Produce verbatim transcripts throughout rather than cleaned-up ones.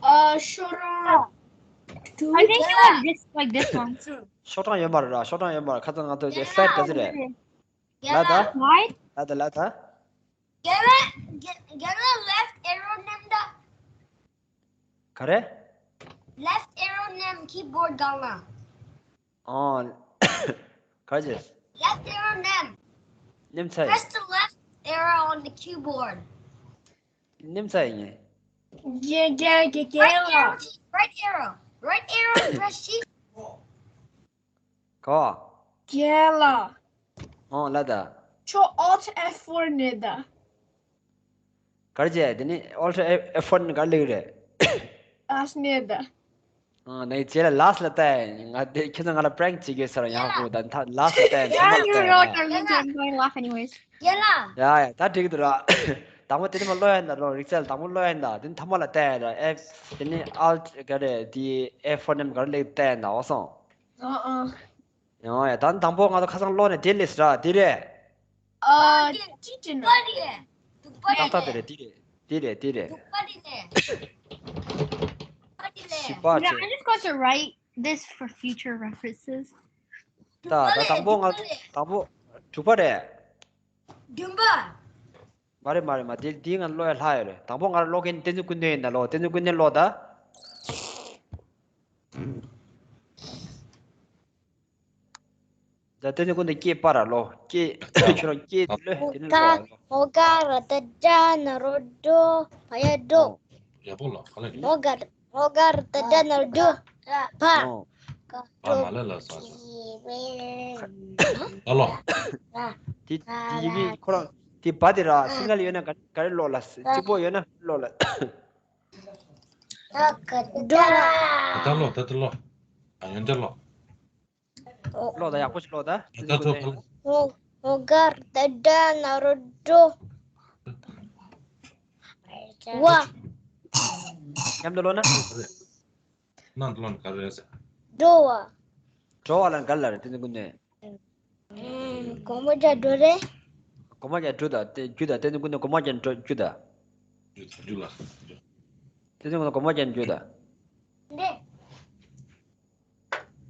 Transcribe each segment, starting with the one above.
ཨ་ཤོག་གྲངས་དྲུག I think you have this, like, this one. ཤོག་གྲངས་ཡོད་མ་རེད་ར། ཤོག་གྲངས་ཡོད་མ་རེད། ཁ་སང་ང་ཚོ་དེ་སི་ལའེ་ཌི་ག་ཚོད་རེད། ལ་ད། Right? ལ་ད་ལ་ད། རྒན་ལགས། རྒན་རྒན་ལགས། left arrow མནན་ད། ག་རེ། left arrow མནན་keyboard སྒང་ལ། ཨོ། ག་རེ་བྱས། left arrow མནན། མནན་ཚར་ཡིན། Press the left arrow on the keyboard. མནན་ཚར་ཡིན། རྒན་རྒན་རྒན་རྒན་ལགས། Right arrow. Right arrow press བྱས། ག་བ། རྒན་ལགས། ཨོ་ལ་ད། ཁྱོད་Alt F four མནན་ད། ག་རེ་བྱས། དེ་ནི་Alt F four མནན་ག་རེ་ལབ་རེད། ལགས་མནན་ད། ཨ་ནི་རྗེས་ལ་ལགས་ལ་ལྟ་ཡ། ང་དེ་ཁྱེད་ཚོ་ང་ལ་prank བྱེད་ཀྱི་ཟེར་ཡག་པོ་ད་ད་ལགས་ལ་ལྟ་ཡ། Yeah, you know what I'm going to laugh anyways. རྒན་ལགས། ཡ་ཡ། ད་འགྲིག་འདུག་ར། དང་པོ་དེ་ནི་མ་ཀློག་ཡ་ཡིན་ད་ལོ། རིག་རྩལ་དང་པོ་ཀློག་ཡ་ཡིན་ད། དེ་ནི་ཐ་མ་ལ་ལྟ་ཡ་ར། ཨེ། དེ་ནི་Alt ག་རེ། དེ་F four མནན་ག་རེ་ལབ་ལྟ་ཡ་ཡིན་ད། འོ་སོང་། ཨ་ཨ། ཡང་ཡ། ད་དང་པོ་ང་ཚོ་ཁ་སང་ཀློག་ནས་དེ་ལས་ར། དེ་རེད། ཨ། ཅི་ཅི་ན། ཏག་ཏག་དེ་རེད། དེ་རེད། དེ་རེད། དེ་རེད། བཞི་པ་Yeah, བྱས། I just got to write this for future references. ད་ད་དང་པོ་ང་དང་པོ་དྲུག་པ་རེད། བདུན་པ། མ་རེད་མ་རེད་མ། དེ་དེ་ང་ཀློག་ཡ་ལྷག་ཡོད་རེད། དང་པོ་ང་ཀློག་མཁན་བསྟན་འཛིན་ཀུན་ལྡན་ཡིན་ད་ལོ། བསྟན་འཛིན་ཀུན་ལྡན་ཀློག་ད། ད་དེ་ནི་ཀུན་ཏུ་སྐྱེས་པ་ར་ལོ། སྐྱེས་ཁྱོད་རང་སྐྱེས་ལོས་དེ་ནི་ཀ་ལོ། ཨོ་ག་ར་ཏ་ཏྲ་ན་རོ་ཏྲོ། བ་ཡ་ཏྲོ། ཡ་པོ་ལ་ག་ལ་ཡིན། ཨོ་ག་ཨོ་ག་ར་ཏ་ཏྲ་ན་རོ་ཏྲོ། བ། ཨོ། ག་བ་ཏྲོ། མ་ལ་ལ་ས་ས། ད་ལོ། དེ་དེ་ཡི་གེ་ཁོ་རང་དེ་བ་དེ་ར་སིང་གལ་ཡོད་ན་ག་ག་རེ་ལོ་ལ། གཅིག་པོ་ཡོད་ན་ལོ་ལ། ཏྲོ། ད་ལོ་ད་ད་ལོ། ཨ་ཡོན་ད་ལོ། ཀློག་ད། ཡག་པོ་ཞིག་ཀློག་ད། ད་ད་ད། ཨོ་ཨོ་ག་ར་ཏ་ཏྲ་ན་རོ་ཏྲོ། བ། མཉམ་དུ་ཀློག་ན། ནང་དུ་ཀློག་ན་ག་རེ་ཟེར། འགྲོ་བ། འགྲོ་བ་ལ་ག་ལ་རེད། དེ་ནི་ཀུན་ནས། ཨམ། གོང་མ་རྒྱག་འགྲོ་རེད། གོང་མ་རྒྱག་འགྲོ་ད། དེ་རྒྱུ་ད། དེ་ནི་ཀུན་ནས་གོང་མ་རྒྱག་འགྲོ་རྒྱུ་ད། རྒྱུ་ད་རྒྱུ་ལ། དེ་ནི་ཀུན་ནས་གོང་མ་རྒྱག་འགྲོ་ད། འདི།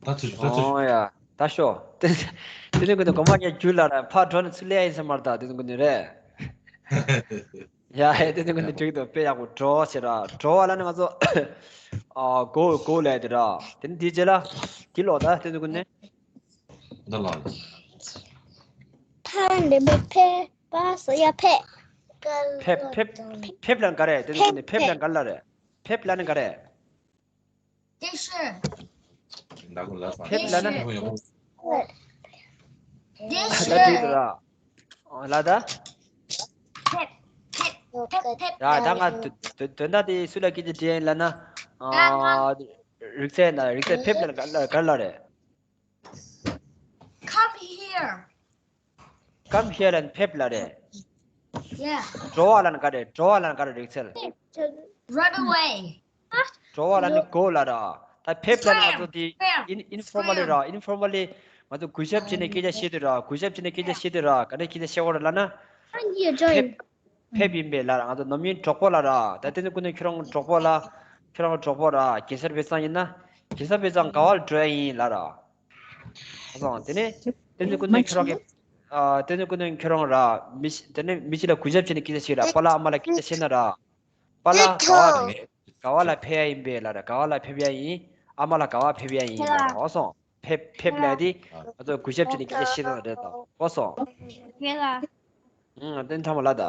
ད་ཚུར་ཤོག་ད་ཚུར་ཤོག་ཨོ་ཡ། ད་ཤོག་དེ་དེ་ནི་ཀུན་ནས་གོང་མ་རྒྱག་རྒྱུ་ལ་ར། ཕར་འགྲོ་ནས་ཚུར་སླེབས་ཡ་ཡིན་ས་མ་རེད་ད། དེ་ནི་ཀུན་ནས་རེད། ཡ་ཧེ། དེ་ནི་ཀུན་ནས་འགྲིག་འདུག་དཔེ་ཡག་པོ། འགྲོ་བ་ཟེར་ར། འགྲོ་བ་ལ་ནི་ང་ཚོ་ཨ་གོ་གོ་ལབ་དེ་ར། དེ་ནི་དེའི་རྗེས་ལ་དེ་ཀློག་ད། དེ་ནི་ཀུན་ནས། འདི་ལ། ཕ་འགྲེང་བུ་ཕེ། པ་སོ་ཡ་ཕེབས། ཕེབས་ཕེབས་ཕེབས་ལ་ག་རེ། དེ་ནི་ཀུན་ནས་ཕེབས་ལ་ག་ལ་རེད། ཕེབས་ལ་ནི་ག་རེ། དེ་ཤི། ཕེབས་ལ་ན། དེ་ཤི། ད་དེ་ར། ལ་ད། ཕེབས་ཕེབས་ཕེབས་ཕེབས། ཡ་ད་ང་དོན་དག་དེ་སུ་ལ་སྐད་ཆ་དྲིས་ཡིན་ལབ་ན། རིག་རྩལ་ན། རིག་རྩལ་ཕེབས་ལ་ག་ལ་ག་ལ་རེད། Come here. Come here ལ་ཕེབས་ལ་རེད། Yeah. འགྲོ་བ་ལ་ནི་ག་རེ། འགྲོ་བ་ལ་ནི་ག་རེ། རིག་རྩལ། Run away. འགྲོ་བ་ལ་ནི་གོ་ལ་ར། ད་ཕེབས་ལ་ནི་ང་ཚོ་དེ་ཨིན་ཨིན་ཕོར་མལ་ལི་ར། ཨིན་ཕོར་མལ་ལི་ང་ཚོ་གུས་ཞབས་བྱས་ནས་སྐད་ཆ་བཤད་དུས་ར། གུས་ཞབས་བྱས་ནས་སྐད་ཆ་བཤད་དུས་ར། ག་འདྲ་སྐད་ཆ་བཤད་དགོས་རེད་ལབ་ན། ཕེབས་ཕེབས་ཡིན་པས་ལ་ར། ང་ཚོ་ནམ་རྒྱུན་གྲོགས་པོ་ལ་ར། ད་དེ་ནི་ཀུན་ནས་ཁྱོད་རང་གྲོགས་པོ་ལ། ཁྱོད་རང་གྲོགས་པོ་ར་གེ་སར་བེ་ཚང་ཡིན་ན། གེ་སར་བེ་ཚང་ག་བ་ལ་འགྲོ་ཡ་ཡིན་ལབ་ར། ཨ་སོང་། དེ་ནས་དེ་ནི་ཀུན་ནས་ཁྱོད་རང་གི། ཨ་དེ་ནི་ཀུན་ནས་ཁྱོད་རང་ར། མི་ཞིག་དེ་ནི་མི་ཞིག་ལ་གུས་ཞབས་བྱས་ནས་སྐད་ཆ་བཤད་ར། པཱ་ལགས་ཨ་མ་ལ་སྐད་ཆ་བཤད་ན་ར། པཱ་ལགས་ག་བ་ག་བ་ལ་ཕེབས་ཡ་ཡིན་པས་ལབ་ར། ག་བ་ལ་ཕེབས་ཡ་ཡིན། ཨ་མ་ལགས་ག་བ་ཕེབས་ཡ་ཡིན་ལབ་ར། ཨོ་སོང་། ཕེབས་ཕེབས་ལབ་དེ་ང་ཚོ་གུས་ཞབས་བྱས་ནས་སྐད་ཆ་བཤད་ན་རེད་དོ། ཨོ་སོང་། ཁྱེད་ལ། ཨང་། དེ་ནི་ཐ་མ་ལ་ད།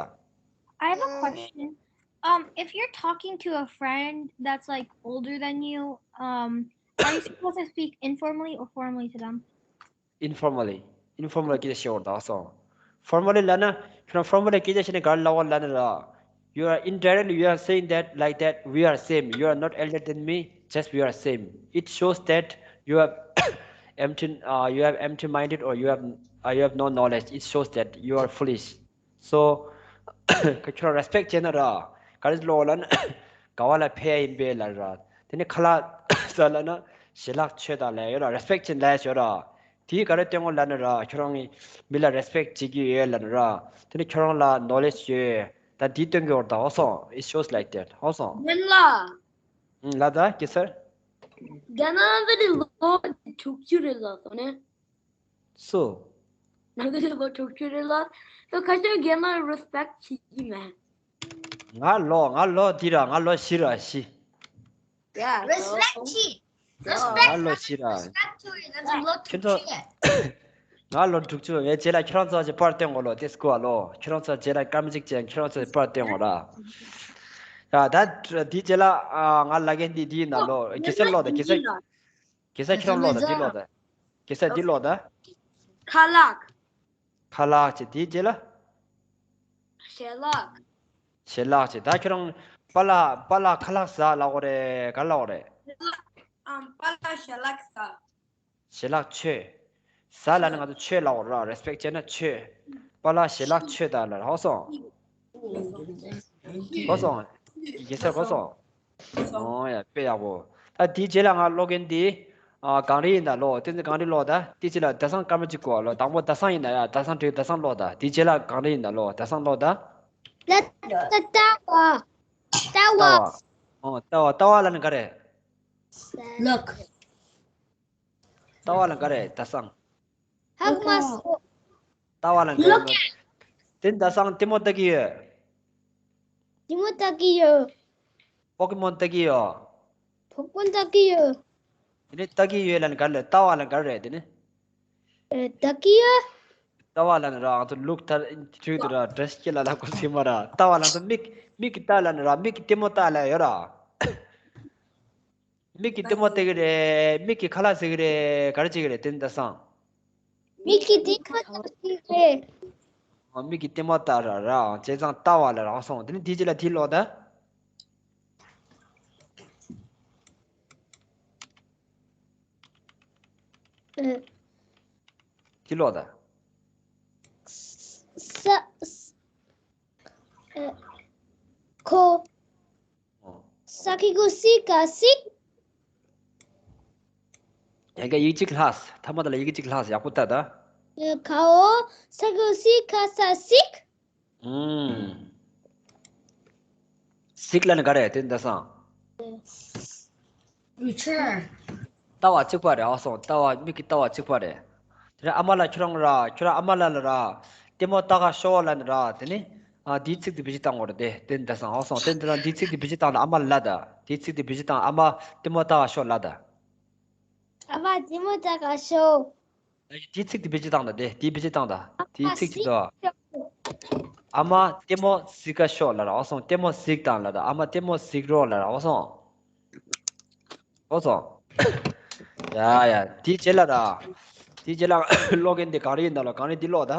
I have a question. Um, if you're talking to a friend that's, like, older than you, um, are you supposed to speak informally or formally to them? Informally. Informally སྐད་ཆ་བཤད་དགོས་རེད་ད། ཨོ་སོང་། Formally ལབ་ན། ཁྱོད་རང་formally སྐད་ཆ་བཤད་ནས་ག་རེ་ལབ་དགོས་ལབ་ན་ར། You are indirectly, you are saying that, like, that we are same. You are not elder than me, just we are same. It shows that you have empty, uh, you have empty-minded, or you have, uh, you have no knowledge. It shows that you are foolish. So ཁྱོད་རང་respect བྱས་ན་ར། ག་རེ་ལབ་དགོས་ལབ་ན། ག་བ་ལ་ཕེབས་ཡ་ཡིན་པས་ལབ་ར། དེ་ནས་ཁ་ལག་ཟ་ལབ་ན། ཞལ་ལག་མཆོད་དང་ལབ་ཡོད་ར། respect བྱས་ནས་ལབ་ཡ་ཡོད་ར། དེས་ག་རེ་སྟོན་གོ་ལབ་ན་ར། ཁྱོད་རང་གིས་མི་ལ་respect བྱེད་ཀྱི་ཡོད་ལབ་ན་ར། དེ་ནི་ཁྱོད་རང་ལ་knowledge ཡོད། ད་འདི་སྟོན་གྱི་ཡོད་རེད་ད། ཨོ་སོང་། It shows like that. ཨོ་སོང་། མིན་ལ། ལ་ད་གེ་སར། རྒན་ལགས་འདི་ལོ་དྲུག་ཅུ་རེད་ལ་སོང་ནས། སུ། འདི་ལོ་དྲུག་ཅུ་རེད་ལ། ད་ཁ་ཤས་རྒན་ལགས་རེ་སི་པེག་བྱེད་ཀྱི་མེད། ང་ལོ་ང་ལོ་འདི་ར་ང་ལོ་བཞི་ར་བཞི། ཡ། Respect ཆེ། ང་ལོ་བཞི་ར། ཁྱོད་ཚོ། ང་ལོ་དྲུག་ཅུ་ངའི་རྗེས་ལ་ཁྱོད་རང་ཚོ་ཅིག་པར་སྟོན་གོ་ལོ་དེ་སྐུ་བ་ལོ། ཁྱོད་རང་ཚོ་རྗེས་ལ་སྐར་མ་གཅིག་ཅན་ཁྱོད་རང་ཚོ་པར་སྟོན་གོ་ར། ཡ་ད་དེའི་རྗེས་ལ་ང་ལ་གན་འདི་འདི་ཡིན་ན་ལོ་གེ་སར་ལོ་ད་གེ་སར། གེ་སར་ཁྱོད་རང་ལོ་ད་འདི་ལོ་ད། གེ་སར་འདི་ལོ་ད། ཁ་ལག་ཁ་ལག་ཅེས་དེའི་རྗེས་ལ། ཞལ་ལག་ཞལ་ལག་ཅེས་ད་ཁྱོད་རང་པཱ་ལགས་པཱ་ལགས་ཁ་ལག་ཟ་ལབ་དགོས་རེད་ག་ལབ་དགོས་རེད། ཨམ་པཱ་ལགས་ཞལ་ལག་ཟ། ཞལ་ལག་མཆོད། ཟ་ལབ་ན་ང་ཚོ་མཆོད་ལབ་དགོས་རེད་རེ་སི་པེག་བྱས་ན་མཆོད། པཱ་ལགས་ཞལ་ལག་མཆོད་ད་ལབ་རེད་ཧོ་སོང་། ཧོ་སོང་། གེ་སར་ཧོ་སོང་། ཨོ་ཡ་དཔེ་ཡག་པོ། ད་དེའི་རྗེས་ལ་ང་ཀློག་མཁན་འདི། ཨ་གངས་རི་ཡིན་ད་ལོ་དེ་ཚོ་གངས་རི་ཀློག་ད་དེའི་རྗེས་ལ་ཟླ་གསང་སྐར་མ་གཅིག་གོ་ལོ་དང་པོ་ཟླ་གསང་ཡིན་ད་ཡ་ཟླ་གསང་བྲིས་ཟླ་གསང་ཀློག་ད་དེའི་རྗེས་ལ་གངས་རི་ཡིན་ད་ལོ་ཟླ་གསང་ཀློག་ད། ལ་ལ་ལྟ་བ། ལྟ་བ། ལྟ་བ། ཨོ་ལྟ་བ་ལྟ་བ་ལབ་ན་ག་རེ། Look. ལྟ་བ་ལབ་ན་ག་རེ་ཟླ་གསང་། ཧ་གོ་མ་སོང་། ལྟ་བ་ལབ་ན་ག་རེ། དེ་ཟླ་གསང་ལྟད་མོ་ལྟ་གི་ཡོད། ལྟད་མོ་ལྟ་གི་ཡོད། པོ་ཀེ་མོན་ལྟ་གི་ཡོད། པོ་ཀེ་མོན་ལྟ་གི་ཡོད། དེ་ནི་ལྟ་གི་ཡོད་ལབ་ན་ག་རེ་ལབ་ལྟ་བ་ལབ་ན་ག་རེ་རེད་དེ་ནི། ཨེ་ལྟ་གི་ཡོད། ལྟ་བ་ལབ་ན་ར་ང་ཚོ་ལུག་ཐར་ཁྲིད་དུ་ར་འདྲ་ཤེས་ལ་ལབ་དགོས་སྲིད་མ་ར་ལྟ་བ་ལབ་ན་མིག་མིག་གི་ལྟ་ལབ་ན་ར་མིག་གི་ལྟད་མོ་ལྟ་ལབ་ཡོད་ར། མིག་གི་ལྟད་མོ་ལྟ་གི་རེད་མིག་གི་ཁ་ལག་ཟ་གི་རེད་ག་རེ་བྱེད་གི་རེད་དེ་ནི་ད་སང་། མིག་གི་ལྟད་མོ་ལྟ་གི་རེད། ཨ་མིག་གི་ལྟད་མོ་ལྟ་ར་ར་བྱས་ཙང་ལྟ་བ་ལ་རག་སོང་དེ་ནི་དེའི་རྗེས་ལ་དེའི་ཀློག་ད། ཨེ། དེའི་ཀློག་ད། ས། ཨེ། ཁོ། ས་ཁི་གུ་སི་ཀ་སིག་ཡང་ག་ཡིག་གཅིག་ལྷག་ཐ་མ་དེ་ལ་ཡིག་གཅིག་ལྷག་ཡག་པོ་ལྟ་ད། ཁའོ་ས་ཁི་གུ་སི་ཁ་ས་སིག་ཨུམ། སིག་ལབ་ན་ག་རེ་དེ་འདྲ་སང་། Return. ལྟ་བ་གཅིག་པ་རེད་ཨ་སོང་ལྟ་བ་མིག་གི་ལྟ་བ་གཅིག་པ་རེད། དེ་ནས་ཨ་མ་ལགས་ཁྱོད་རང་ར་ཁྱོད་རང་ཨ་མ་ལགས་ལ་ར་ལྟད་མོ་ལྟ་ག་ཤོག་ལབ་ན་ར་དེ་ནི་ཨ་དེའི་ཚིག་དེ་བེད་སྤྱོད་བཏང་དགོས་རེད་དེ་དེ་འདྲ་སང་ཨ་སོང་དེ་འདྲ་དེའི་ཚིག་དེ་བེད་སྤྱོད་བཏང་ལ་ཨ་མ་ལགས་ད་དེའི་ཚིག་དེ་བེད་སྤྱོད་བཏང་ཨ་མ་ལྟད་མོ་ལྟ་ག་ཤོག་ལབ་ད། ཨ་མ་ལྟད་མོ་ལྟ་ག་ཤོག་དེའི་ཚིག་དེ་བེད་སྤྱོད་བཏང་ད་དེ་དེའི་བེད་སྤྱོད་བཏང་ད་དེའི་ཚིག་ཅིག་ཏུ། ཨ་མ་ལྟད་མོ་གཟིགས་ག་ཤོག་ལབ་ར་ཨ་སོང་ལྟད་མོ་གཟིགས་དང་ལབ་ར་ཨ་མ་ལྟད་མོ་གཟིགས་རོགས་ལབ་ར་ཨ་སོང་། ཨ་སོང་། ཡ་ཡ་དེའི་རྗེས་ལ་ར། དེའི་རྗེས་ལ་ཀློག་མཁན་དེ་གངས་རི་ཡིན་ད་ལ་གངས་རི་འདི་ཀློག་ད།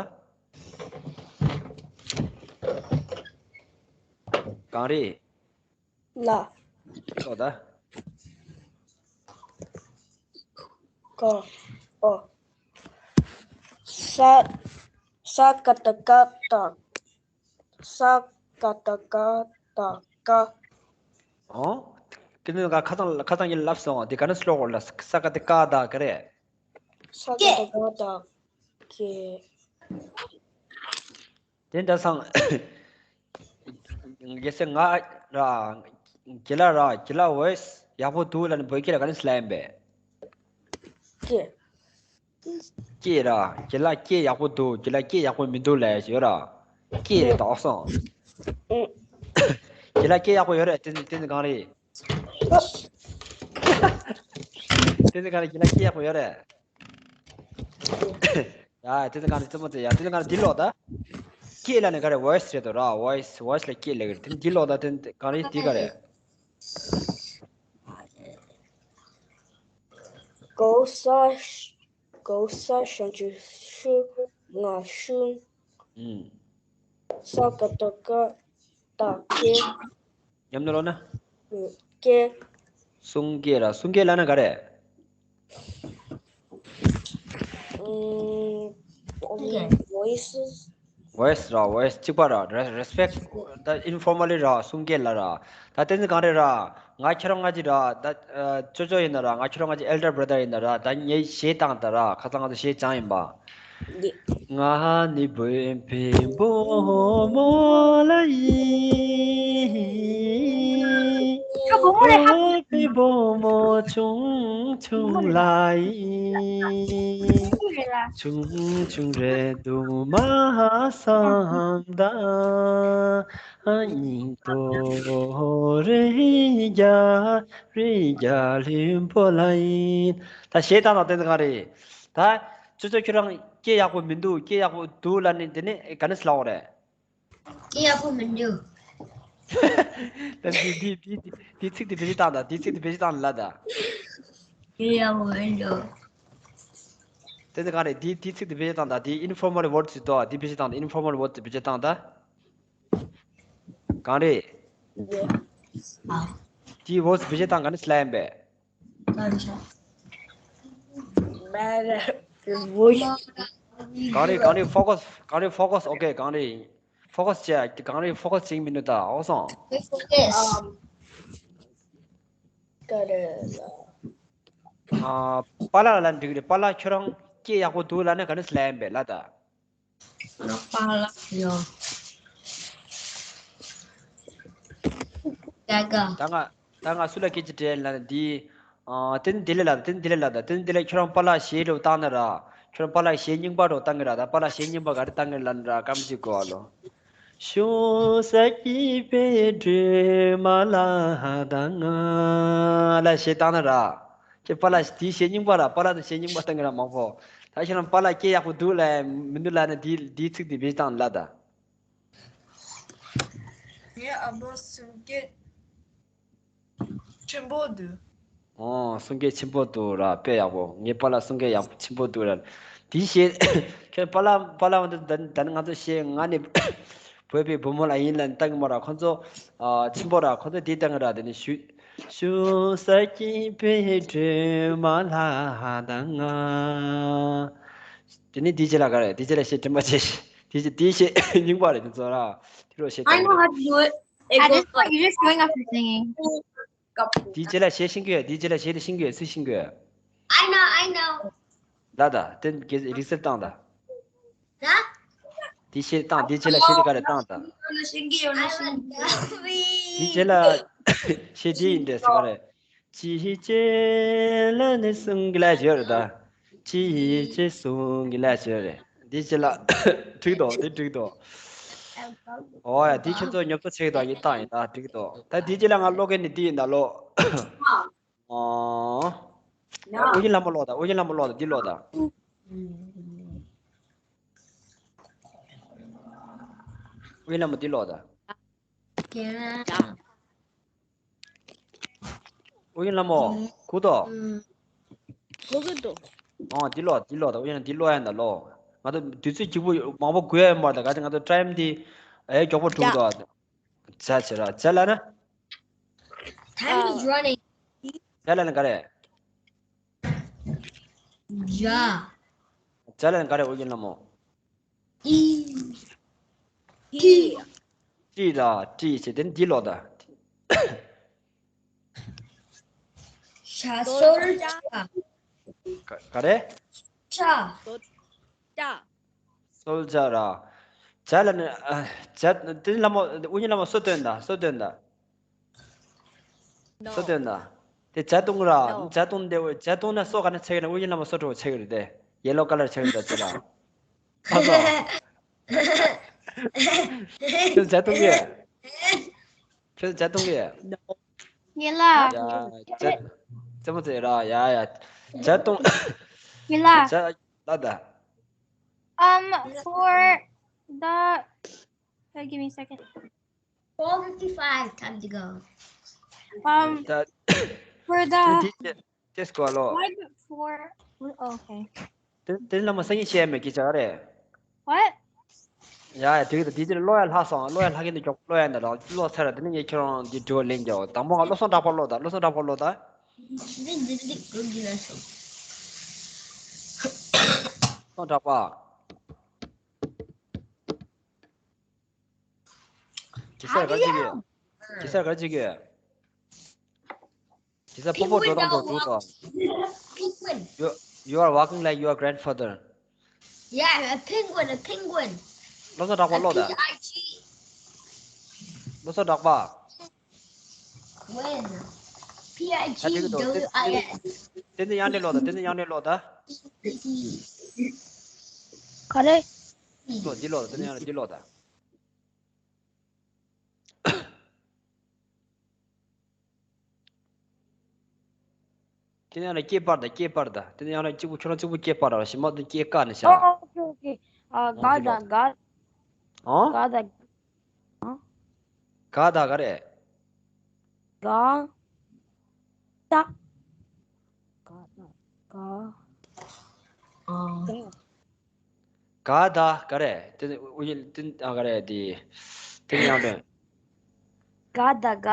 གངས་རི། ལ། ཀློག་ད། ཀ། ཨོ། ས། ས་ཀ་བཏགས་སྐ་ཏ། ས་ཀ་བཏགས་སྐ་ཏ་སྐ། ཨོ། དེ་ནས་ང་ཁ་སང་ཁ་སང་ཡིན་ལབ་སོང་དེ་ག་ནས་ཀློག་དགོས་ལ་ས་ཀ་བཏགས་སྐ་ད་ག་རེ། ས་ཀ་བཏགས་སྐ་ཏ་སྐེ། དེ་འདྲ་སང་། གལ་སྲིད་ང་ར། རྒན་ལགས་ར་རྒན་ལགས་ཝོ་ཡི་སི་ཡག་པོ་འདུག་ལབ་ནས་བོད་སྐད་ལ་ག་རེ་ཟེར་ལབ་ཡིན་པས། སྐེ། སྐད་ར་རྒན་ལགས་སྐད་ཡག་པོ་འདུག་རྒན་ལགས་སྐད་ཡག་པོ་མི་འདུག་ལབ་ཡ་ཡོད་ར། སྐད་རེད་དོགས་སོང་། རྒན་ལགས་སྐད་ཡག་པོ་ཡོད་རེད་དེ་དེ་ནི་གང་རེད། དེ་ནི་གང་རེད་རྒན་ལགས་སྐད་ཡག་པོ་ཡོད་རེད། ཡ་དེ་ཚོ་གང་རེད་རྩེད་མོ་རྩེ་ཡ་དེ་ཚོ་གང་རེད་འདི་ཀློག་ད། སྐད་ལབ་ནས་ག་རེ་ཝོ་ཡི་སི་རེད་དོ་ར་ཝོ་ཡི་སི་ཝོ་ཡི་སི་ལ་སྐད་ལབ་གི་རེད་དེ་འདི་ཀློག་ད་དེ་གང་རེད་འདི་ག་རེད། གོ་ས་ཤ་གོ་ས་ཞབས་ཀྱུ་ཤུ་ང་ཤུ། ཨུམ། ས་ཀ་བཏགས་སྐ་ཏ་སྐེ། ཉམས་ནས་ཀློག་ན། སྐེ། གསུང་སྐད་ར་གསུང་སྐད་ལབ་ན་ག་རེ། ཨུམ། ཝོ་ཡི་སི། ཝོ་ཡི་སི་ར་ཝོ་ཡི་སི་གཅིག་པ་ར་རེ་རེ་སི་པེག་ད་ཨིན་ཕོར་མ་ལི་ར་གསུང་སྐད་ལ་ར་ད་དེ་ཚོ་གང་རེད་ར་ང་ཁྱེད་རང་ང་གཅིག་ར་ད་ཅོ་ཅོ་ཡིན་ན་ར་ང་ཁྱེད་རང་ང་གཅིག་ཨེལ་ཌར་བྷ་ར་དར་ཡིན་ན་ར་ད་ངས་གཞས་བཏང་ད་ར་ཁ་སང་ང་ཚོ་གཞས་སྦྱངས་ཡིན་པ། ང་ནི་བོད་པའི་བུ་མོ་ལ་ཡིན། བུ་མོ་རེད་ཧ་གོ། བུ་མོ་ཆུང་ཆུང་ལ་ཡིན། ཆུང་ཆུང་རེད་འདུག་མ་བསམ་ད། སྙིང་དོ་རེ་རྒྱ་རེ་རྒྱ་ལྷུན་པོ་ལ་ཡིན། ད་གཞས་བཏང་དང་དེ་ཚོ་གང་རེད། ད་ཅོ་ཅོ་ཁྱོད་རང་སྐད་ཡག་པོ་མི་འདུག་སྐད་ཡག་པོ་འདུག་ལབ་ནས་དེ་ནས་ག་ནས་ལབ་དགོས་རེད། སྐད་ཡག་པོ་མི་འདུག་ད་འདི་འདི་འདི་འདི་འདི་ཚིག་འདི་བེད་སྤྱོད་བཏང་དང་། འདི་ཚིག་འདི་བེད་སྤྱོད་བཏང་ལ་ད། སྐད་ཡག་པོ་མི་འདུག་དེ་ཚོ་གང་རེད། འདི་འདི་ཚིག་འདི་བེད་སྤྱོད་བཏང་དང་། འདི་informal words ཟེར་དོ། འདི་བེད་སྤྱོད་བཏང་དང་། Informal words བེད་སྤྱོད་བཏང་དང་། གང་རེད། ཨ། འདི་words བེད་སྤྱོད་བཏང་ག་ནས་ལབ་ཡིན་པས། གང་རེད། གང་རེད། focus གང་རེད། focus okay གང་རེད། focus བྱས། གང་རེད། focus བྱེད་མི་འདུག་ད་ཨོ་སོང་། ཨ། པཱ་ལགས་ལ་འགྲིག་རེད། པཱ་ལགས་ཁྱོད་རང་སྐད་ཡག་པོ་འདུག་ལབ་ན་ག་ནས་ལབ་ཡིན་པས་ལ་ད། པཱ་ལགས་ཡོ། ད་ང་ད་ང་སུ་ལ་སྐད་ཆ་དྲིས་ལབ་ན་འདི། ཨ། དེ་ནི་དེ་ལས་ལ་ད། དེ་ནི་དེ་ལས་ལ་ད། དེ་ནི་དེ་ལས་ཁྱོད་རང་པཱ་ལགས་གཞས་འདྲ་བོ་བཏང་ན་ར། ཁྱོད་རང་པཱ་ལགས་གཞས་རྙིང་པ་འདྲ་བོ་བཏང་གི་ར། ད་པཱ་ལགས་གཞས་རྙིང་པ་ག་རེ་བཏང་གི་ལབ་ན་ར་སྐར་མ་གཅིག་གོ་ཨ་ལོ། ཤོང་ས་སྐྱིད་པའི་སྒྲོལ་མ་ལྷ་དང་ང་ལ་གཞས་བཏང་ན་ར། ཁྱེད་པཱ་ལགས་དེའི་གཞས་རྙིང་པ་ར། པཱ་ལགས་དང་གཞས་རྙིང་པ་བཏང་གི་ར་མང་པོ། ད་ཁྱེད་རང་པཱ་ལགས་སྐད་ཡག་པོ་འདུག་ལབ་མི་འདུག་ལབ་ན་དེའི་དེའི་ཚིག་དེ་བེད་བཏང་ལ་ད། ངའི་ཨ་མ་གསུང་སྐད་ཆེན་པོ་འདུག་ཨོ། གསུང་སྐད་ཆེན་པོ་འདུག་ར། དཔེ་ཡག་པོ། ངའི་པཱ་ལགས་གསུང་སྐད་ཡག་པོ་ཆེན་པོ་འདུག་ར། དེའི་གཞས་ཁྱོད་པཱ་ལགས་པཱ་ལགས་འོང་དུས་ད་ད་ནི་ང་ཚོ་གཞས་ང་ནི་བོད་པའི་བུ་མོ་ལ་ཡིན་ལབ་བཏང་གི་མ་ར། ཁོ་ཚོ་ཨ་ཆེན་པོ་ར། ཁོ་ཚོ་དེ་བཏང་གི་ར། དེ་ནི་ཞུ་ཞུ་ས་སྐྱིད་པའི་སྒྲོལ་མ་ལྷ་དང་ང་། དེ་ནི་དེའི་རྗེས་ལ་ག་རེ། དེའི་རྗེས་ལ་གཞས་དྲན་པ་བྱས། དེའི་རྗེས་དེའི་གཞས་རྙིང་པ་རེད་དེ་ཚོ་ར། དེ་རོ་གཞས་I know how to do it. It I goes just thought like you were showing off your singing. དེའི་རྗེས་ལ་གཞས་ཤེས་ཀྱི་ཡོད། དེའི་རྗེས་ལ་གཞས་དེ་ཤེས་ཀྱི་ཡོད། སུས་ཤེས་ཀྱི་ཡོད། I know, I know. ད་ད་དེ་ག་རེ་རིག་གསར་བཏང་ད། ད། དེ་གཞས་བཏང་། དེའི་རྗེས་ལ་གཞས་དེ་ག་རེ་བཏང་ད། ཤེས་ཀྱི་ཡོད་ན་ཤེས་ཀྱི་ཡོད། དེའི་རྗེས་ལ་གཞས་དེ་ཡིན་འདྲ་ཟེར་ག་རེ། ཅི་ཅི་ལ་ནི་གསུང་གི་ལ་ཞོར་ད། ཅི་ཅི་གསུང་གི་ལ་ཞོར་རེད། འདི་ཅི་ལ། འགྲིག་འདུག་འདི་འགྲིག་འདུག་ཨོ་ཡ། འདི་ཁྱོད་ཚོ་ཉོབ་ཚོ་ཆེ་གི་དང་ཡིན་སྟངས་ཡིན་ད། འགྲིག་འདུག་ད་འདི་ཅི་ལ་ང་ཀློག་མཁན་ནི་འདི་ཡིན་ད་ལོ། ཨོ། ཨོ་རྒྱན་ལྷ་མོ་ཀློག་ད། ཨོ་རྒྱན་ལྷ་མོ་ཀློག་ད། འདི་ཀློག་ད། ཨོ་རྒྱན་ལྷ་མོ་འདི་ཀློག་ད། ཨོ་རྒྱན་ལྷ་མོ། གོ་འདུག་གོ་གི་འདུག་ཨོ་འདི་ཀློག་འདི་ཀློག་ད། ཨོ་རྒྱན་འདི་ཀློག་ཡ་ད་ལོ། ང་ཚོ་དུས་ཚོད་རྒྱུགས་པོ་མང་པོ་དགོས་ཡ་མ་རེད་ད། ག་ཚོད་ང་ཚོ་ཊའིམ་འདི་ཨེ་མགྱོགས་པོ་འགྲོ་གི་འདུག་ཨ། ཇ་བྱེད་ར། ཇ་ལ་ན། Time is running. ཇ་ལ་ན་ག་རེ། ཇ། ཇ་ལ་ན་ག་རེ། ཨོ་རྒྱན་ལྷ་མོ། ཏི། ཏི། ཏི་ལ་ཏི་བྱེད་དེ་འདི་ཀློག་ད། ཤ་སོལ་ཇ། ག་ག་རེ། ཇ། སོལ་ཇ། སོལ་ཇ་ར། ཇ་ལ་ནི་ཨ། ཇ་དེ་ལྷ་མོ་ཨོ་རྒྱན་ལྷ་མོ་སོ་སྟོན་ད། སོ་སྟོན་ད། སོ་སྟོན་ད། དེ་ཇ་བཏུང་ར། ཇ་བཏུང་དེ་ཇ་བཏུང་ན་སོ་ག་ན་ཆགས་ཀྱི་ན། ཨོ་རྒྱན་ལྷ་མོ་སོ་དྲོ་ཆགས་ཀྱི་རེད་དེ། ཡེ་ལོ་ཀ་ལར་ཆགས་ཀྱི་རེད་ད་ཇ་ལ། ཨ་ལོ། ཁྱོད་ཇ་བཏུང་གི། ཁྱོད་ཇ་བཏུང་གི། ཡིན་ལ། ཡ་ཇ། རྩེད་མོ་རྩེ་ར། ཡ་ཡ། ཇ་བཏུང་། ཡིན་ལ། ཇ་ལ་ད། Um, for the, uh, give me a second. Four fifty-five, time to go. Um, ད། for the, དེ་དེ་དེ་སྐོར་ལོ། Why the four? Oh, okay. དེ་དེ་ལ་མ་སང་ཉིན་བཤད་མེད་ཀྱི་ཅག་རེད། What? ཡ་ཡ། དེ་གི་དེ་དེ་ཀློག་ཡ་ལྷག་སོང་། ཀློག་ཡ་ལྷག་གི་འདུག་ཀློག་ཡ་འདི་ལ་ཀློག་ཚར་ར། དེ་ནས་ངས་ཁྱེད་རང་འདི་དྲི་བ་ལན་རྒྱག་དང་པོ་ང་བློ་བཟང་གྲགས་པ་ཀློག་དང་། བློ་བཟང་གྲགས་པ་ཀློག་དང་། བློ་བཟང་གྲགས་པ། གེ་སར་ག་རེ་བྱེད་ཀྱི། གེ་སར་ག་རེ་བྱེད་ཀྱི། གེ་སར་སྤོ་བོ་འགྲོ་དང་འགྲོ་འགྲོ་དང་། Penguin. You, you are walking like your grandfather. Yeah, a penguin, a penguin. བློ་བཟང་གྲགས་པ་ཀློག་དང་། P I G. བློ་བཟང་གྲགས་པ། Win. P I G W I N. དེ་ནི་ཡང་ནས་ཀློག་དང་། དེ་ནི་ཡང་ནས་ཀློག་དང་། ག་རེ། ཀློག་འདི་ཀློག་དང་། དེ་ནི་ཡང་ནས་འདི་ཀློག་དང་། དེ་ནི་ཡང་ན་སྐྱེས་པར་དང་། སྐྱེས་པར་དང་། དེ་ནི་ཡང་ན་གཅིག་པུ། ཁྱོད་རང་གཅིག་པུ་སྐྱེས་པར་ར། ཞི་མ་དེ་སྐྱེས་ཀ་ནི་ཤ། ཨོ་ཨོ་ཨོ་ཀེ་ཨོ་ཀེ། ཨ་ཨོ་ག་དེ་དང་ག་ཨོ་ག་དང་། ག་དང་ག་རེད། ག་ད་ག་ད་ག་ཨ་ག་ག་ད་ག་རེད། དེ་ནི་ཨུ་ཡོན་དེ་ཨ་ག་རེད། དེ་དེ་ནི་ཡང་འདྲ། ག་ད་ག་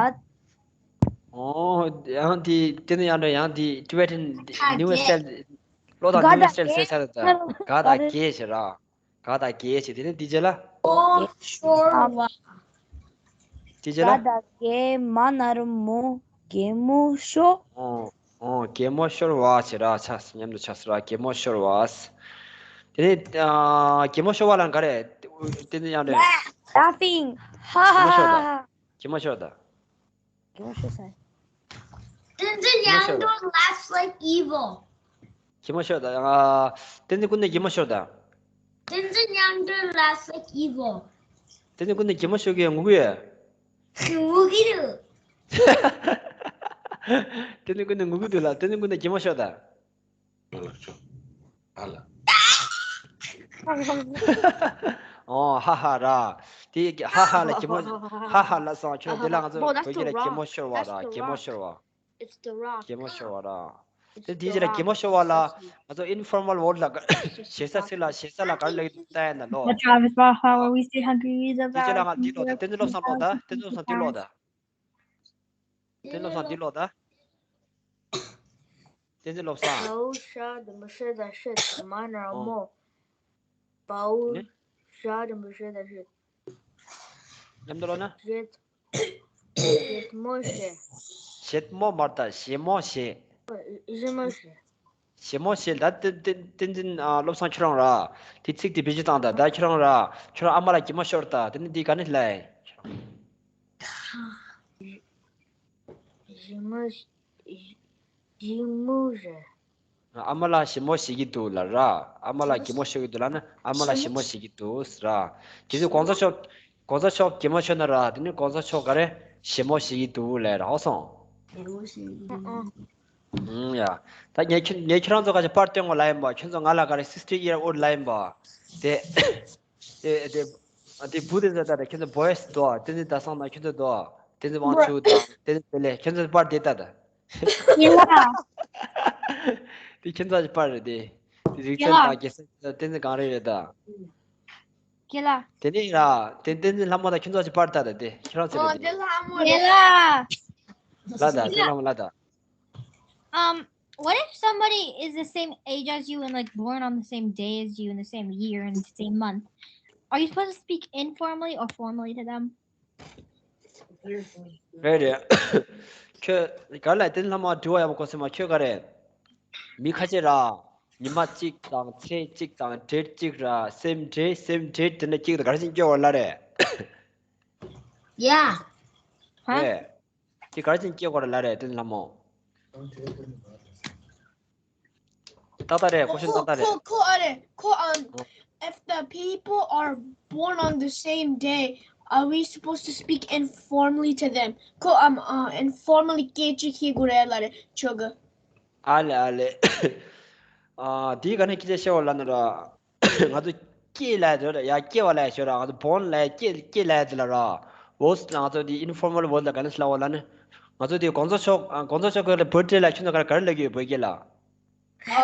ཨོ་ཡང་དེ་དེ་ནི་ཡང་འདྲ། ཡང་དེ་Tibetan new style ཀློག་དང་། ག་new ད་style གེ་ཟེར་ས་རེད་ད། ག་ད་ག་རེད། གེ་ཞེས་ར། ག་ད་གེ་ཞེས། དེ་ནི་དེ་རྗེས་ལ། ཨོ་ཤོར་བ། དེ་རྗེས་ག་ལ། ད་གེ་མ་ན་རོ་མོ། གད་མོ་ཤོར། ཨོ་ཨོ་གད་མོ་ཤོར་བ་ཞེས་ར། ཆ་མཉམ་དུ་ཆགས་སོང་ར། གད་མོ་ཤོར་བ། དེ་ནི་ཨ་གད་མོ་ཤོར་བ་ལ་ག་རེ། དེ་ནི་ཡང་རེད། Laughing. ཧ་ཧ་ཧ་ཧ། གད་མོ་ཤོར་དང་། གད་མོ་ཤོར་དང་། གད་མོ་ཤོར་ས། Tenzin Yangdun laughs like evil. གད་མོ་ཤོར་དང་། ཨ། དེ་ནི་ཀུན་ནས་གད་མོ་ཤོར་དང་། Tenzin Yangdun laughs like evil. དེ་ནི་ཀུན་ནས་གད་མོ་ཤོར་གི་ཡོད། ངུ་གི་ཡོད། ངུ་གི་འདུག་དེ་ནི་ཀུན་ནས་ངུ་གི་འདུག་ལ། དེ་ནི་ཀུན་ནས་གད་མོ་ཤོར་དང་། ཨ་ལ། ཨོ་ཧ་ཧ་ར། དེ་ཧ་ཧ་ལ་གད་མོ། ཧ་ཧ་ལ་སོང་། ཁྱོད་འདི་ལ་ང་ཚོ་བོད་སྐད་ལ་གད་མོ་ཤོར་བ་ར། གད་མོ་ཤོར་བ། It's the rock. གད་མོ་ཤོར་བ་ར། དེ་དེའི་རྗེས་ལ་གད་མོ་ཤོར་བ་ལ། ང་ཚོ་informal word ལ་ག་ཞེ་ས་ཚིག་ལ། ཞེ་ས་ལ་ག་རེ་ལབ་ཀྱི་འདུག་ལྟ་ཡ་ན་ལོ། What job is Baha? We stay hungry. Is དེའི་རྗེས་ལ་ང་འདི་ཀློག་དང་། བསྟན་འཛིན་བློ་བཟང་ཀློག་དང་། བསྟན་འཛིན་བློ་བཟང་འདི་ཀློག་དང་། བསྟན་འཛིན་བློ་བཟང་འདི་ཀློག་དང་། བསྟན་འཛིན་བློ་བཟང་། བའུ་ཤ་དུ་མི་ཤེས་ད་ཤེས། མ་ན་རོ་མོ། བའུ་ཤ་དུ་མི་ཤེས་ད་ཤེས། མཉམ་དུ་ཀློག་ན། ཞེད། ཞེད་མོ་ཞེ། ཞེད་མོ་མ་རེད་ད། ཞེ་མོ་ཞེ། ཞེ་མོ་ཞེ། ཞེ་མོ་ཞེ། ད་བསྟན་བསྟན་བསྟན་འཛིན་ཨ་བློ་བཟང་ཁྱོད་རང་ར། དེ་ཚིག་དེ་བེད་སྤྱོད་བཏང་ད། ད་ཁྱོད་རང་ར། ཁྱོད་རང་ཨ་མ་ལ་གད་མོ་ཤོར་ད། དེ་ནི་འདི་ག་ནས་ལབ་ཡ། ཞེ་མོ་ཞེ། ཞེ་མོ་ཞེ། ཨ་མ་ལ་ཞེ་མོ་ཞེ་གི་འདུག་ལབ་ར། ཨ་མ་ལ་གད་མོ་ཤོར་གི་འདུག་ལབ་ན། ཨ་མ་ལ་ཞེ་མོ་ཞེ་གི་འདུག་ཟེར་ར། དེ་ཚོ་གོང་ས་མཆོག་གོང་ས་མཆོག་གད་མོ་ཤོར་ན་ར། དེ་ནི་གོང་ས་མཆོག་ག་རེ། ཞེ་མོ་ཞེ་གི་འདུག་ལབ་ར། ཧོ་སོང་། ཨུམ་ཡ། ད་ངས་ཁྱོད་ངས་ཁྱོད་རང་ཚོ་ག་ཅིག་པར་སྟོན་དགོས་ལབ་ཡིན་པ། ཁྱོད་ཚོ་ང་ལ་ག་རེ་sixty year old ལབ་ཡིན་པ། དེ། དེ་དེ་དེ་བུ་དེ་ཚོ་ད་ཁྱོད་ཚོ་boys འདུག་དེ་ཚོ་ད་སང་ན་ཁྱོད་ཚོ་འདུག་དེ་ཚོ་དབང་ཕྱུག་དང་དེ་ཚོ་དེ་ལས་ཁྱོད་ཚོ་པར་དེ་ལྟ་ད། ཡིན་ལ། དེ་ཁྱོད་ཚོ་གི་པར་རེད་དེ། དེ་རིག་ཚན་དང་རྒྱལ་སྲས་དེ་ཚོ་གང་རེ་རེད་ད། ཁྱེད་ལ། དེ་ནས་ར། དེ་བསྟན་འཛིན་ལྷ་མོ་དང་ཁྱོད་ཚོ་གི་པར་ལྟ་ད་དེ་ཁྱེད་རང་ཚོ་རེད་དེ། ཁྱེད་ལ། ལ་ད་བསྟན་ལྷ་མོ་ལ་ད། Um, what if somebody is the same age as you and, like, born on the same day as you in the same year and the same month? Are you supposed to speak informally or formally to them? རེད་རེད། ཁྱོད་ག་ལ་བསྟན་ལྷ་མོ་དྲི་བ་ཡག་པོ་གོ་སོང་མ། ཁྱོད་ག་རེ། མི་ཁ་ཤས་ར། ཉི་མ་གཅིག་དང་ཚེས་གཅིག་དང་date གཅིག་ར། same day same date དེ་འདྲ་གཅིག་དང་ག་རེ་བྱས་ནས་སྐྱེ་བ་ལ་རེད། Yeah. ཧ། རེད། དེ་ག་རེ་བྱས་ནས་སྐྱེ་བ་ལ་རེད་བསྟན་ལྷ་མོ། ཏག་ཏག་རེད། question ཏག་ཏག་རེད། ཁོ་ཁོ་ཨ་རེད། ཁོ་um, if the people are born on the same day, are we supposed to speak informally to them? ཁོ་um, uh, informally སྐད་ཆ་བཤད་དགོས་རེད་ལབ་རེད་ཁྱོད་ཀྱིས། ཨ་ལེ་ཨ་ལེ། ཨ་དེའི་ག་ནས་སྐད་ཆ་བཤད་པ་ལབ་ན་ར། ང་ཚོ་སྐྱེས་ལབ་ཡ་དེ་ར། ཡ་སྐྱེ་བ་ལབ་ཡ་ཞོར་ར། ང་ཚོ་born ལབ་ཡ་སྐྱེ་སྐྱེ་ལབ་ཡ་དེ་ལ་ར། word ལ་ང་ཚོ་དེ་informal word ལ་ག་ནས་ལབ་པ་ལབ་ན། ང་ཚོ་དེ་གོང་ས་མཆོག་ཨ་གོང་ས་མཆོག་གི་ལ་birthday ལ་ཁྱོད་ཚོ་ག་རེ་ག་རེ་ལབ་ཀྱི་ཡོད་བོད་སྐད་ལ། ཨ།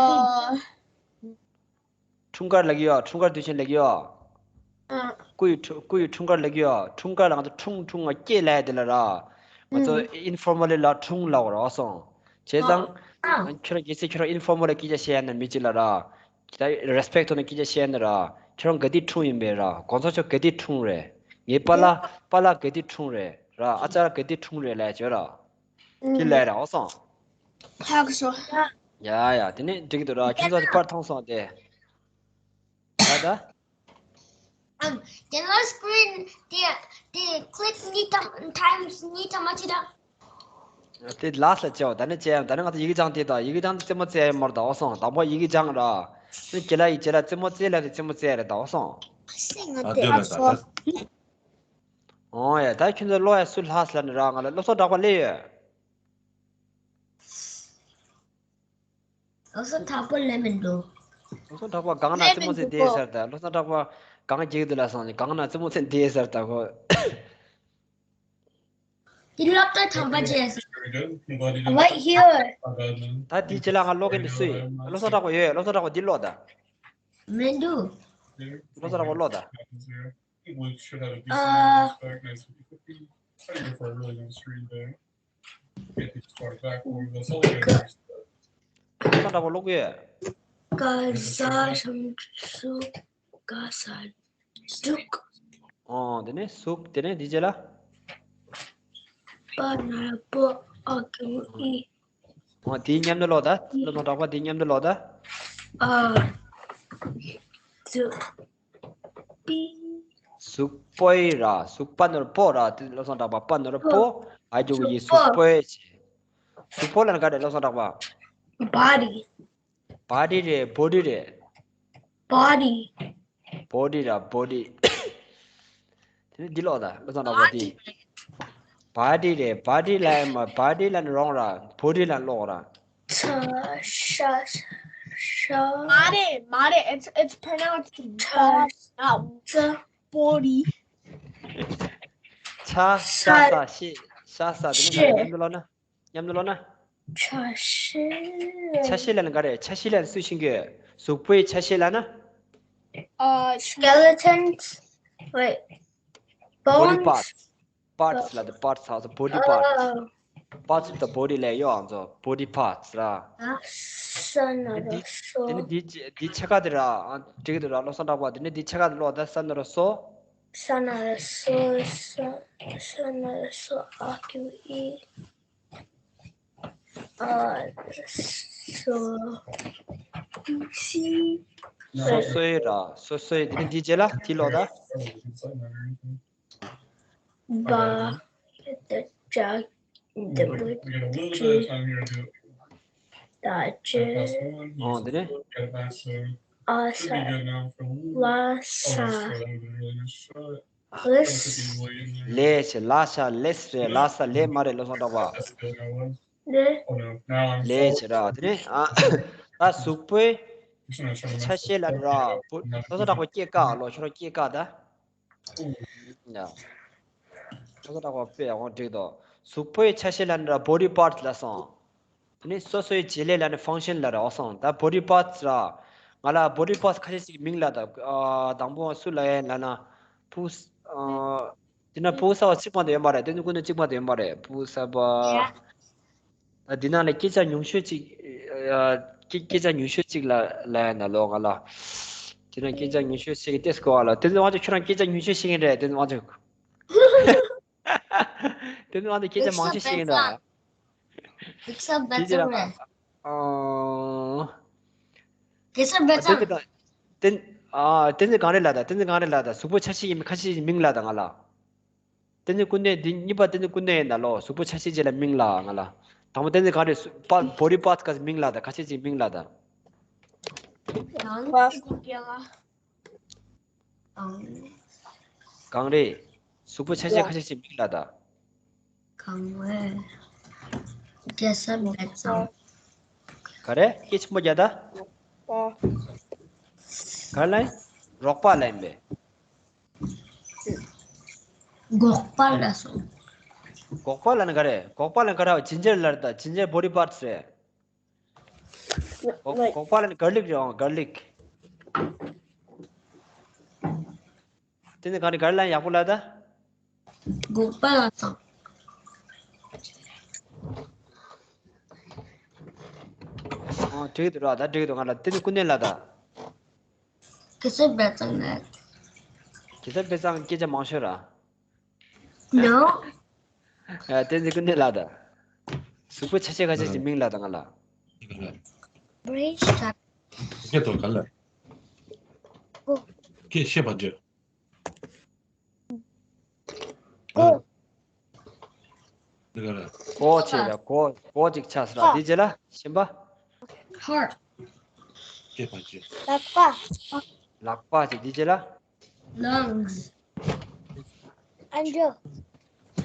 འཁྲུངས་སྐར་ལབ་ཀྱི་ཡོད། འཁྲུངས་སྐར་དུས་ཆེན་ལབ་ཀྱི་ཡོད། ཨ། སྐུ་ཡི་འཁྲུངས་སྐུ་ཡི་འཁྲུངས་སྐར་ལབ་ཀྱི་ཡོད། འཁྲུངས་སྐར་ལ་ང་ཚོ་འཁྲུངས་འཁྲུངས་ང་སྐྱེས་ལབ་ཡ་དེ་ལ་ར། ང་ཚོ་ཨུ། informally ལ་འཁྲུངས་ལབ་པ་ར་སོང་། བྱས་ཙང་། ཨ། ཁྱོད་རང་གལ་སྲིད་ཁྱོད་རང་informal ལ་སྐད་ཆ་བཤད་ཡ་ན་མི་གཅིག་ལ་ར། ད་respect ཐོག་ནས་སྐད་ཆ་བཤད་ན་ར། ཁྱོད་རང་ག་དུས་འཁྲུངས་ཡིན་པས་ར། གོང་ས་མཆོག་ག་དུས་འཁྲུངས་རེད། ངའི་པཱ་ལགས་པཱ་ལགས་ག་དུས་འཁྲུངས་རེད་ར། ཨ་ཅག་ག་དུས་འཁྲུངས་རེད་ལབ་བྱོས་ར། དེ་ལབ་ར་འོ་སོང་། ཧ་གོ་སོང་། ཡ་ཡ་དེ་ནས་འགྲིག་གི་འདུག་ར། ཁྱོད་ཚོ་གི་པར་མཐོང་སོང་དེ། ད་ད། ཨམ། དེ་ལ་screen དེ་དེ་clip གཉིས་ཐམ་times གཉིས་ཐམ་མ་བྱེད་ད། དེ་ལ་ས་བྱས་པ་ད་ནི་བྱས་ཡང་ད་ནི་ང་ཚོ་ཡི་གེ་སྦྱང་དེ་དང་ཡི་གེ་སྦྱང་དེ་རྩེད་མོ་རྩེ་ཡ་མར་དང་འོ་སོང་དང་པོ་ཡི་གེ་སྦྱང་ར། ནི་ཀྱི་ལ་ཡི་ཀྱི་ལ་རྩེད་མོ་རྩེ་ལ་ནི་རྩེད་མོ་རྩེ་ཡ་རེད་དང་འོ་སོང་། ཨ་དེ་ལ་ས། འོ་ཡ་ད་ཁྱོད་ཚོ་ཀློག་ཡ་སུ་ལྷག་ལ་ནི་ར་ང་ལ་སློབ་གསོ་གྲགས་པ་སླེབས་ཡོད། སློབ་གསོ་གྲགས་པ་སླེབས་མི་འདུག་སློབ་གསོ་གྲགས་པ་སྒང་ན་རྩེད་མོ་རྩེ་བསྡད་ས་རེད་ད་སློབ་གསོ་གྲགས་པ་སྒང་རྒྱག་དུ་ལ་སོང་ནི་སྒང་ན་རྩེད་མོ་རྩེ་བསྡད་ས་རེད་ད་ཁོ། དེ་སློབ་གྲྭ་ཐོག་པ་བྱས། Right here. ད་དེའི་རྗེས་ལ་ང་ཀློག་མཁན་དེ་སུ་ཡིན། བློ་བཟང་གྲགས་པ་ཡོད། བློ་བཟང་གྲགས་པ་འདི་ཀློག་ད། མི་འདུག་བློ་བཟང་གྲགས་པ་ཀློག་ད། ཨ། བློ་བཟང་གྲགས་པ་ཀློག་ཡོད། ག་ཟ་ཧྲམ་སུ། ག་ས་འབྲུག་ཨོ་དེ་ནས་གཟུགས་དེ་ནས་འདི་རྗེས་ལ། པ་ན་ར་པོ། ཨ་གི་གུ་ཨི། ཨོ་དེའི་མཉམ་དུ་ཀློག་ད། བློ་བཟང་གྲགས་པ་དེའི་མཉམ་དུ་ཀློག་ད། ཨ། གཟུགས། པི། གཟུགས་པོའི་ར། གཟུགས་པ་ནོར་པོ་ར། དེ་བློ་བཟང་གྲགས་པ་པ་ནོར་པོ། ཨ་གི་གུ་ཨི། གཟུགས་པོའི། གཟུགས་པོ་ལ་ནི་ག་རེ་བློ་བཟང་གྲགས་པ། Body. Body རེད། body རེད། Body. Body ར་body. དེ་ནི་འདི་ཀློག་ད། བློ་བཟང་གྲགས་པ་འདི། Body རེད། body ལ་ཡང་མ་body ལ་ནི་རོང་ར། body ལ་ཀློག་ར། ཤ་ཤ་ཤ། མ་རེད་མ་རེད། It's it's pronounced ཤ- body, not ཤ- body. ཤ་ཤ་ཤ་ཤ་ཤ་ཤ། དེ་ནི་ག་རེ་མཉམ་དུ་ཀློག་ན། མཉམ་དུ་ཀློག་ན། ཆ་ཤས། ཆ་ཤས་ལ་ནི་ག་རེ། ཆ་ཤས་ལ་ནི་སུས་ཤེས་ཀྱི། གཟུགས་པོའི་ཆ་ཤས་ལ་ན། ཨ། Skeletons. Wait. Body parts. Parts ལ་དེ་parts ཧ་སོ་body parts. Parts of the body ལ་ཡོད་ཨང་ཚོ་body parts ར། ས་ན་ར་སོ། དེ་ནི་འདི་འདི་ཕྱེད་ཀ་དེ་ར། འགྲིག་གི་འདུག་ར། བློ་བཟང་གྲགས་པ་དེ་ནི་འདི་ཕྱེད་ཀ་དེ་ཀློག་ད། ས་ན་ར་སོ། ས་ན་ར་སོ། ས་ས་ན་ར་སོ། ཨ་གི་གུ་ཨི། ཨ། སོ། སི། སོ་སོའི་ར། སོ་སོའི་དེ་ནི་འདི་རྗེས་ལ་དེ་ཀློག་ད། བ། ད་ཅ། ད་བུ། ཅི། ད་ཅི། ཨོ་དེ་ནི། ཨ་ས། ལ་ས། ལེས། ལེས་ལ་ཤ་ལེས་རེད། ལ་ས་ལེ་མ་རེད། བློ་བཟང་གྲགས་པ། ལེ། ལེས་ར། དེ་ནས་ཨ། ད་གཟུགས་པོའི་ཆ་ཤས་ལ་ར། བློ་བཟང་གྲགས་པ་སྐྱེ་ཀ་ལོ་ཁྱོད་རང་སྐྱེ་ཀ་ད། ཡ། བློ་བཟང་གྲགས་པ་དཔེ་ཡག་པོ་འགྲིག་འདུག་གཟུགས་པོའི་ཆ་ཤས་ལ་ནི་ར་body parts ལ་སོང་། དེ་ནས་སོ་སོའི་བྱེད་ལས་ལ་ནི་function ལ་རེད། འོ་སོང་། ད་body parts ར། ང་ལ་body parts ཁ་ཤས་ཤིག་མིང་ལ་ད། ཨ། དང་པོ་སུ་ལ་ཡིན་ལ་ན། ཕུགས། ཨ། དེ་ན་ཕུགས་གསར་པ་གཅིག་མ་གཏོགས་ཡོད་མ་རེད། དེ་ནི་ཀུན་ཏུ་གཅིག་མ་གཏོགས་ཡོད་མ་རེད། ཕུགས་གསར་པ། ད་འདི་ནང་ལ་སྐད་ཆ་ཉུང་ཤོས་གཅིག་ཨ། སྐད་སྐད་ཆ་ཉུང་ཤོས་གཅིག་ལ་ལ་ཡིན་ན་ལོ་ང་ལ། དེ་ན་སྐད་ཆ་ཉུང་ཤོས་ཤིག་ཏེ་སྐོར་བ་ལ། དེ་ནི་དབང་ཆ་ཁྱོད་རང་སྐད་ཆ་ཉུང་ཤོས་ཤིག་ཡིན་རེད། དེ་ནི་དབང་ཆ། དེ་ནི་ང་ཚོ་སྐད་ཆ་མང་ཆེ་ཤེས་ཀྱི་འདུག་ཨ། དེ་ཚོ་རྦད་ཚང་རེད། ཨོ། དེ་ཚོ་རྦད་ཚང་། དེ་ཚོ་གང་རེད་ལ་ད། དེ་ཚོ་གང་རེད་ལ་ད། གཟུགས་པོ་ཆ་ཤས་ཡིན་ཁ་ཤས་མིང་ལ་ད་ང་ལ། དེ་ཚོ་ཀུན་ནས་འདི་གཉིས་པ་དེ་ཚོ་ཀུན་ནས་ཡིན་ད་ལོ། གཟུགས་པོ་ཆ་ཤས་ཅིག་ལ་མིང་ལ་ང་ལ། དང་པོ་དེ་ཚོ་གང་རེད། སུ་པ་body parts ག་མིང་ལ་ད། ཁ་ཤས་ཅིག་མིང་ལ་ད། གང་རེད། གཟུགས་པོ་ཆ་ཤས་ཁ་ཤས་ཤིག་མིང་ལ་ད། གང་བས། རྒྱལ་ས་རྦད་གཙང་། ག་རེ། སྐད་ཆེན་པོ་རྒྱག་ད། ག་རེ་ལ་ཡིན། རོགས་པ་ལ་ཡིན་པས། འགོག་པ་ལ་སོང་། འགོག་པ་ལ་ནི་ག་རེ། འགོག་པ་ལ་ག་རེ། ཇིན་ཇར་ལ་རེད་ད། ཇིན་ཇར་body parts རེད། འགོག་འགོག་པ་ལ་ནི་གར་ལིག་རེད་ཨང་། གར་ལིག་དེ་ནི་ག་རེ། ག་རེ་ལ་ཡག་པོ་ལ་ད། འགོག་པ་ལ་སོང་། ཨང་། འགྲིག་འདུག་ར། ད་འགྲིག་འདུག་ང་ལ་དེ་ནི་ཀུན་ནས་ལ་ད། གེ་སར་རྦད་གཙང་ལ། གེ་སར་རྦད་གཙང་སྐད་ཆ་མང་ཤོས་ར། No. ཨ། བསྟན་འཛིན་ཀུན་ལྡན་ལགས་དང་། གཟུགས་པོ་ཆ་ཤས་ཁ་ཤས་ཀྱི་མིང་ལ་དང་ང་ལ། Bridge cut. སྐད་དོ་ག་ལ། ཀོ། སྐད་བཤད་པ་བརྗོད། ཀོ། འདི་ག་རེད། མགོ་བྱས་ལ་མགོ་མགོ་ཅིག་ཆགས་སོང་ར། དེ་རྗེས་ལ་གཞན་པ། Heart. ལག་པ། ལག་པ་བྱས། དེ་རྗེས་ལ། Lungs. ཨ་མཆོག་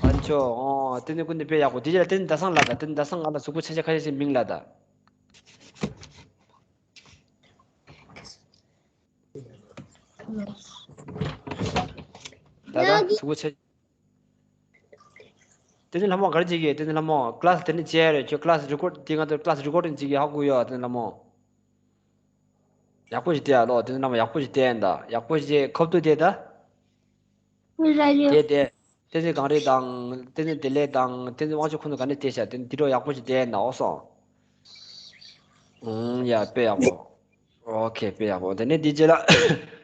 ཨ་མཆོག་ཨོ། དེ་ནི་ཀུན་ཏུ་དཔེ་ཡག་པོ། དེ་རྗེས་ལ་དེ་ནི་ཟླ་བཟང་ལ་ད། དེ་ནི་ཟླ་བཟང་ང་ལ་གཟུགས་པོ་ཆ་ཤས་ཁ་ཤས་ཤིག་མིང་ལ་ད། ད་ད་གཟུགས་པོ་ཆ། དེ་ནི་ལྷ་མོ་ག་རེ་བྱེད་ཀྱི། དེ་ནི་ལྷ་མོ་ཀླ་སི་དེ་ནི་བྱས་རེད། ཁྱོད་ཀླ་སི་རི་ཀོར་དེ་ང་ཚོ་ཀླ་སི་རི་ཀོར་ཌིང་བྱེད་ཀྱི་ཧ་གོ་ཡོད། དེ་ནི་ལྷ་མོ། ཡག་པོ་ཞིག་བལྟས་ཨ་ལོ། དེ་ནི་ལྷ་མོ་ཡག་པོ་ཞིག་བལྟས་ཡིན་ད། ཡག་པོ་ཞིག་ཁབ་ཏུ་བལྟས་ད། བལྟས་བལྟས། བསྟན་འཛིན་གངས་རི་དང་། བསྟན་འཛིན་བདེ་ལེགས་དང་། བསྟན་འཛིན་དབང་ཕྱུག་ཁོང་ཚོ་ག་ནས་བལྟས་ཤག་དེ་ནི་དེ་འདྲ་ཡག་པོ་ཞིག་བལྟས་ཡིན་ད། འོ་སོང་། ཨུམ། ཡ། དཔེ་ཡག་པོ། ཨོ་ཁེ། དཔེ་ཡག་པོ། དེ་ནས་དེ་རྗེས་ལ།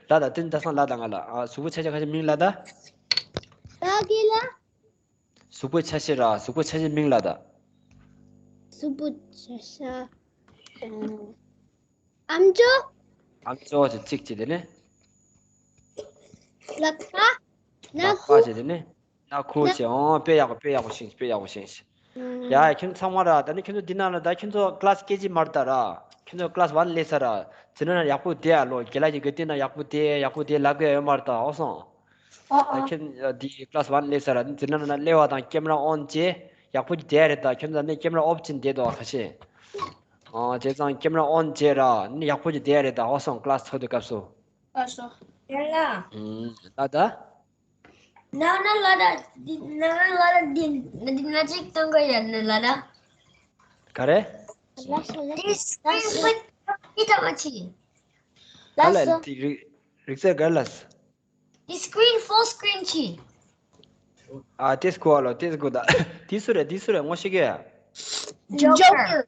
ལ་ད། དེ་ནི་ཟླ་བཟང་ལ་ད། ང་ལ། ཨ། གཟུགས་པོ་ཆ་ཤས་ཁ་ཤས་མིང་ལ་ད། ད་གི་ལ། གཟུགས་པོའི་ཆ་ཤས་ར། གཟུགས་པོའི་ཆ་ཤས་མིང་ལ་ད། གཟུགས་པོའི་ཆ་ཤས། ཨ་མཆོག་ཨ་མཆོག་བྱས་གཅིག་བྱས། དེ་ནས། ལག་པ། སྣ་ལག་པ་ཁུག་བྱས། དེ་ནས། སྣ་ཁུག་བྱས། ཨོ། དཔེ་ཡག་པོ། དཔེ་ཡག་པོ་ཤེས། དཔེ་ཡག་པོ་ཤེས། ཡ། ཁྱོད་ཚང་མ་ར། ད་ནི་ཁྱོད་ཚོ་འདི་ན་ལ་ད། ཁྱོད་ཚོ་ཀླ་སི་སྐད་ཅིག་མ་རེད་ད་ར། ཁྱོད་ཚོ་ཀླ་སི་ཝན་སླེབས་ཚར་ར། འཛིན་གྲྭ་ན་ཡག་པོ་བསྡད་ཨ་ལོ། རྒན་ལགས་ཀྱི་ག་དུས་ན་ཡག་པོ་བསྡད། ཡག་པོ་བསྡད་ལབ་གི་ཡོད་མ་རེད་ད། འོ་སོང་། ཨ། ཨ། ཁྱོད་འདི་ཀླ་སི་ཝན་སླེབས་ཚར་ར། འཛིན་གྲྭ་ན་སླེབས་པ་དང་ཀེམ་ར་ཨོན་བྱས། ཡག་པོ་ཅིག་བསྡད་རེད་ད། ཁྱོད་ཚོ་ནི་ཀེམ་ར་ཨོཕ་བྱས་བསྡད་འདུག་ཁ་ཤས། ཨ། བྱས་ཙང་ཀེམ་ར་ཨོན་བྱས་ར། ནི་ཡག་པོ་ཅིག་བསྡད་རེད་ད། འོ་སོང་། ཀླ་སི་ཚོགས་དུས་སྐབས་སུ། ཨ་སོ། ཡ་ལ། ཨུམ། ལ་ད། ན་ན་ལ་ད། འདི་ན་ན་ལ་ད། འདི་ན་འདི་ན་ཅིག་གཏོང་གི་ཡ་ན་ལ་ད། ག་རེ། ལ་སོ་ལ་སོ། This screen full screen ད་མ་ཆི། ལ་ལ་སོ། དེ་རིག་རིག་རྩལ་ག་ལ་སོ། This screen full screen ཆི། ཨ། དེ་སྐུ་ཨ་ལོ། དེ་སྐུ་ད། དེ་སུ་རེད། དེ་སུ་རེད། ངོ་ཤེས་ཀྱི། Joker.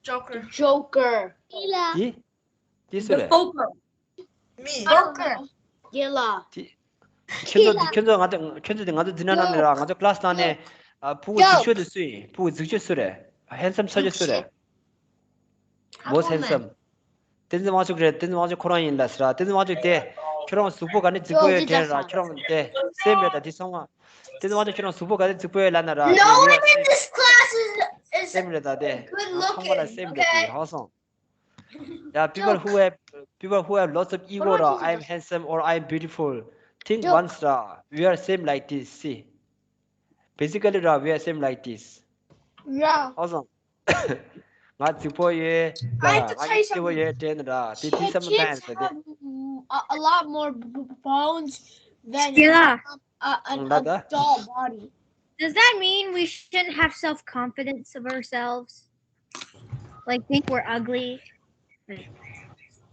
Joker. Joker. དེ། དེ་སུ་རེད། Joker. Me. Joker. རྒན་ལགས། དེ། ཁྱོད་ཚོ་ཁྱོད་ཚོ་ང་ཚོ་ཁྱོད་ཚོ་དེ་ང་ཚོ་འཛིན་གྲྭ་ནང་ནས་ར། ང་ཚོ་ཀླ་སི་ནང་ནས། ཨ། ཕྲུ་གུ་རྫིག་ཤོས་དེ་སུ་ཡིན། ཕྲུ་གུ་རྫིག་ཤོས་སུ་རེད། ཧེན་སམ་ཆགས་ཤོས་སུ་རེད། Most handsome. བསྟན་འཛིན་དབང་ཕྱུག་རེད། བསྟན་འཛིན་དབང་ཕྱུག་ཁོ་རང་ཡིན་ལ་ཟེར་ར། བསྟན་འཛིན་དབང་ཕྱུག་དེ། ཁྱོད་རང་གཟུགས་པོ་ག་ནས་རྫིག་པོ་ཡོད་དྲན་ར། ཁྱོད་རང་དེ་སེམས་རེད་ད། དེ་ཚང་མ། བསྟན་འཛིན་དབང་ཕྱུག་ཁྱོད་རང་གཟུགས་པོ་ག་ནས་རྫིག་པོ་ཡོད་ལབ་ན་ར། No one in this class is is སེམས་རེད་ད་དེ། good looking. ཚང་མ་ལ་སེམས་རེད་དེ། Okay. ཧ་སོང་། Yeah, people who have people who have lots of ego ར། I am handsome or I am beautiful. Think once ར། We are same like this. See. Basically ར། We are same like this. Yeah. ཧ་སོང་། ང་རྫིག་པོ་ཡོད། I have to ང་tell you གི་སྐྱེ་བོ་something. ཡོད་དྲན་ར། དེ་དེ་ཚང་མ་ཕན་ཟེར་དེ། Kids have a, a lot more b- b- bones than Skilla. a, an ང་ད། adult body. Does that mean we shouldn't have self confidence of ourselves? Like, think we're ugly? Like,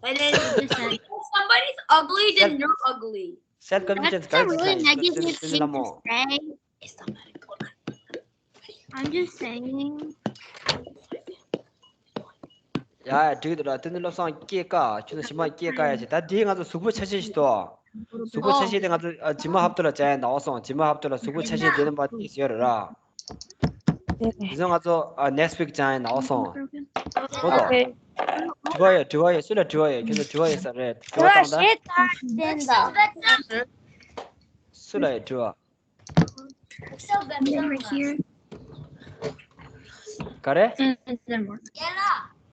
and then if somebody's ugly, then you're ugly. Self confidence. That's a really negative thing to say. It's not that good. I'm just saying. ཡ་ཡ། འགྲིག་འདུག་ར། དེ་ནི་བློ་བཟང་སྐྱེས་ཀ། ཁྱོད་ཚོ་ཞི་མ་སྐྱེས་ཀ་ཡ་ཆེ། ད་དེ་ང་ཚོ་གཟུགས་པོ་ཆ་ཤས་ཤིག་ཏོ། གཟུགས་པོ་ཆ་ཤས་དེ་ང་ཚོ་ཨ་ཇི་མ་ཧབ་ཏུ་ལ་བྱ་ཡ་འདའོ་སོང་། ཇི་མ་ཧབ་ཏུ་ལ་གཟུགས་པོ་ཆ་ཤས་དེ་ནི་མ་དེ་ཡོད་ར། དེ་ཚོ་ང་ཚོ་ཨ་next week་བྱ་ཡ་འདའོ་སོང་། ཧོ་དོ། དྲི་བ་ཡོད། དྲི་བ་ཡོད། སུ་ལ་དྲི་བ་ཡོད། ཁྱོད་ཚོ་དྲི་བ་ཡོད་ས་རེད། དྲི་བ་བཏང་ད། སུ་ལ་ཡོད་དྲི་བ། ག་རེ།